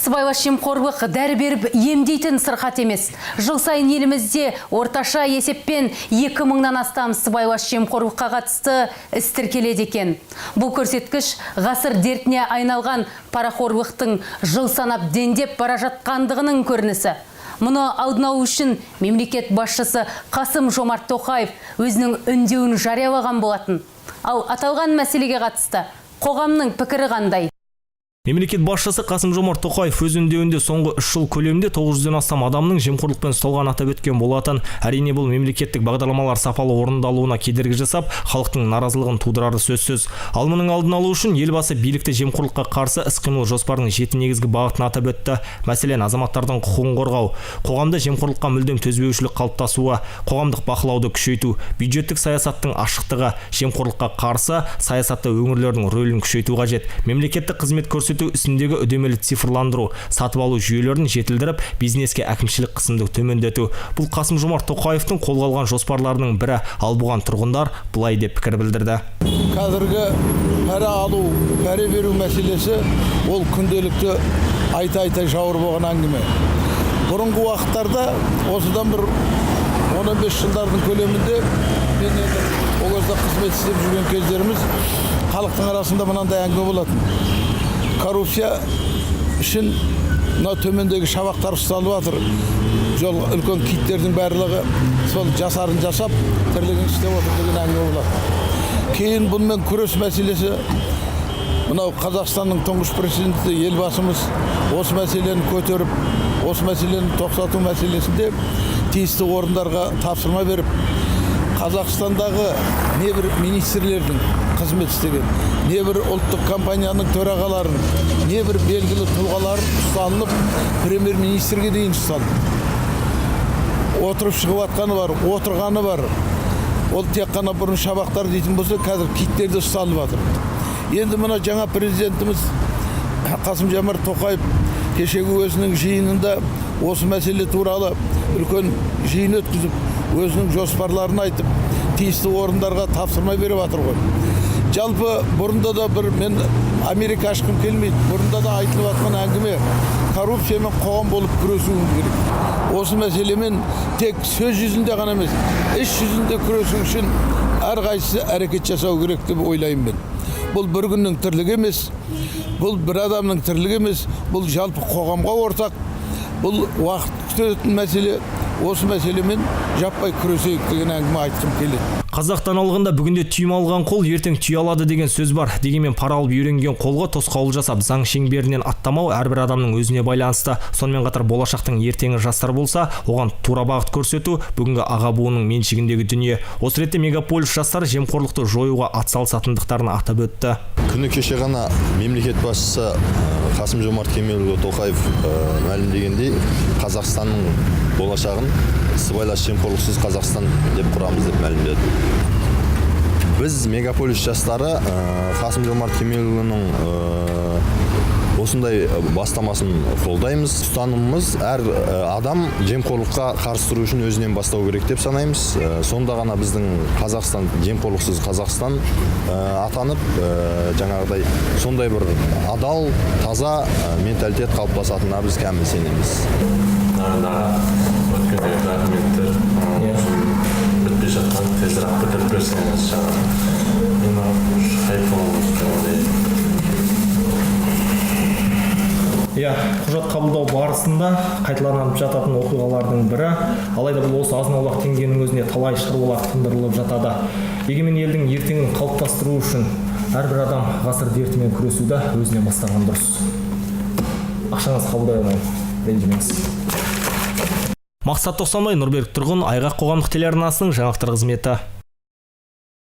Сыбайлас жемқорлық дәрі беріп емдейтін сырқат емес. Жыл сайын елімізде орташа есеппен 2000-нан астам сыбайлас жемқорлыққа қатысты іс тіркеледі екен. Бұл көрсеткіш ғасыр дертіне айналған парақорлықтың жыл санап дендеп бара жатқандығының көрінісі. Мұны алдын алу үшін мемлекет басшысы Қасым Жомарт Тоқаев өзінің үндеуін жариялаған болатын. Ал аталған мәселеге қатысты қоғамның пікірі қандай? Мемлекет басшысы Қасым Жомарт Тоқаев өз үндеуінде соңғы 3 жыл көлемінде 900-ден астам адамның жемқорлықпен ұсталғанын атап өткен болатын. Әрине, бұл мемлекеттік бағдарламалар сапалы орындалуына кедергі жасап, халықтың наразылығын тудырары сөзсіз. Ал мұның алдын алу үшін елбасы билікті жемқорлыққа қарсы іс-қимыл жоспарының 7 негізгі бағытын атап өтті. Мәселен, азаматтардың құқығын қорғау, қоғамда жемқорлыққа мүлдем төзбеушілік қалыптасуы, қоғамдық бақылауды күшейту, бюджеттік саясаттың ашықтығы, жемқорлыққа қарсы саясатта өңірлердің рөлін күшейту қажет. Мемлекеттік қызмет көрсету ісіндегі үдемелі цифрландыру, сатып алу жүйелерін жетілдіріп, бизнеске әкімшілік қысымды төмендету. Бұл Қасым Жомарт Тоқаевтың қолға алған жоспарларының бірі. Ал бұған тұрғындар былай деп пікір білдірді. Қазіргі пара алу, пара беру мәселесі ол күнделікті айта-айта жауыр болған әңгіме. Бұрынғы уақыттарда, осыдан бір 15 жылдардың көлемінде, мен енді ол кезде қызмет істеп жүрген кездеріміз, халықтың арасында мынандай әңгіме болатын: коррупция үшін мына төмендегі шабақтар ұсталып жатыр, жол үлкен киттердің барлығы сол жасарын жасап, тірлігін істеп отыр деген әңгіме болады. Кейін бұнымен күрес мәселесі, мынау Қазақстанның тұңғыш президенті Елбасымыз осы мәселені көтеріп, осы мәселені тоқтату мәселесінде тиісті орындарға тапсырма беріп, Қазақстандағы небір министрлердің қызмет істеген, небір ұлттық компанияның төрағаларын, небір белгілі тұлғалар ұсталынып, премьер министрге дейін ұсталды. Отырып шығып жатқаны бар, отырғаны бар. Ол тек қана бұрын шабақтар дейтін болса, қазір киттер де ұсталып жатыр. Енді мына жаңа президентіміз Қасым Жомарт Тоқаев кешегі өзінің жиынында осы мәселе туралы үлкен жиын өткізіп, өзінің жоспарларын айтып, тиісті орындарға тапсырма беріп жатыр ғой. Жалпы, бұрында да бір мен Америка ашқым келмейді, бұрында да айтылып жатқан әңгіме: коррупциямен қоғам болып күресуіміз керек. Осы мәселемен тек сөз жүзінде ғана емес, іс жүзінде күресу үшін әрқайсысы әрекет жасау керек деп ойлаймын мен. Бұл бір күннің тірлігі емес, бұл бір адамның тірлігі емес, бұл жалпы қоғамға ортақ, бұл уақыт күтетін мәселе. Осы мәселемен жаппай күресейік деген әңгіме айтқым келеді. Қазақ даналығында «бүгінде түйме алған қол ертең түйе алады» деген сөз бар. Дегенмен пара алып үйренген қолға тосқауыл жасап, заң шеңберінен аттамау әрбір адамның өзіне байланысты. Сонымен қатар болашақтың ертеңі жастар болса, оған тура бағыт көрсету бүгінгі аға буынның меншігіндегі дүние. Осы ретте мегаполис жастары жемқорлықты жоюға атсалысатындықтарын атап өтті. Күні кеше ғана мемлекет басшысы Қасым Жомарт Кемелұлы Тоқаев мәлімдегендей, Қазақстанның болашағын сыбайлас жемқорлықсыз Қазақстан деп құрамыз деп мәлімдеді. Біз, мегаполис жастары, Қасым Жомарт Кемелұлының осындай бастамасын қолдаймыз. Ұстанымымыз: әр адам жемқорлыққа қарсы тұру үшін өзінен бастау керек деп санаймыз. Сонда ғана біздің Қазақстан жемқорлықсыз Қазақстан атанып, жаңағыдай сондай бір адал, таза менталитет қалыптасатынына біз кәміл сенеміз. Нарындағы өткендегі документтер бітпей жатқан, тезірек бітіріп берсеңіз, жаңағы мен айфон жаңағыдай. Иә, құжат қабылдау барысында қайталанып жататын оқиғалардың бірі. Алайда бұл осы азын аулақ теңгенің өзіне талай шаруалар тындырылып жатады. Егемен елдің ертеңін қалыптастыру үшін әрбір адам ғасыр дертімен күресуді өзінен бастаған дұрыс. Ақшаңызды қабылдай алмаймын, ренжімеңіз. Мақсат Тоқсанбай, Нұрбек Тұрғын, Айғақ қоғамдық телеарнасының жаңалықтар қызметі.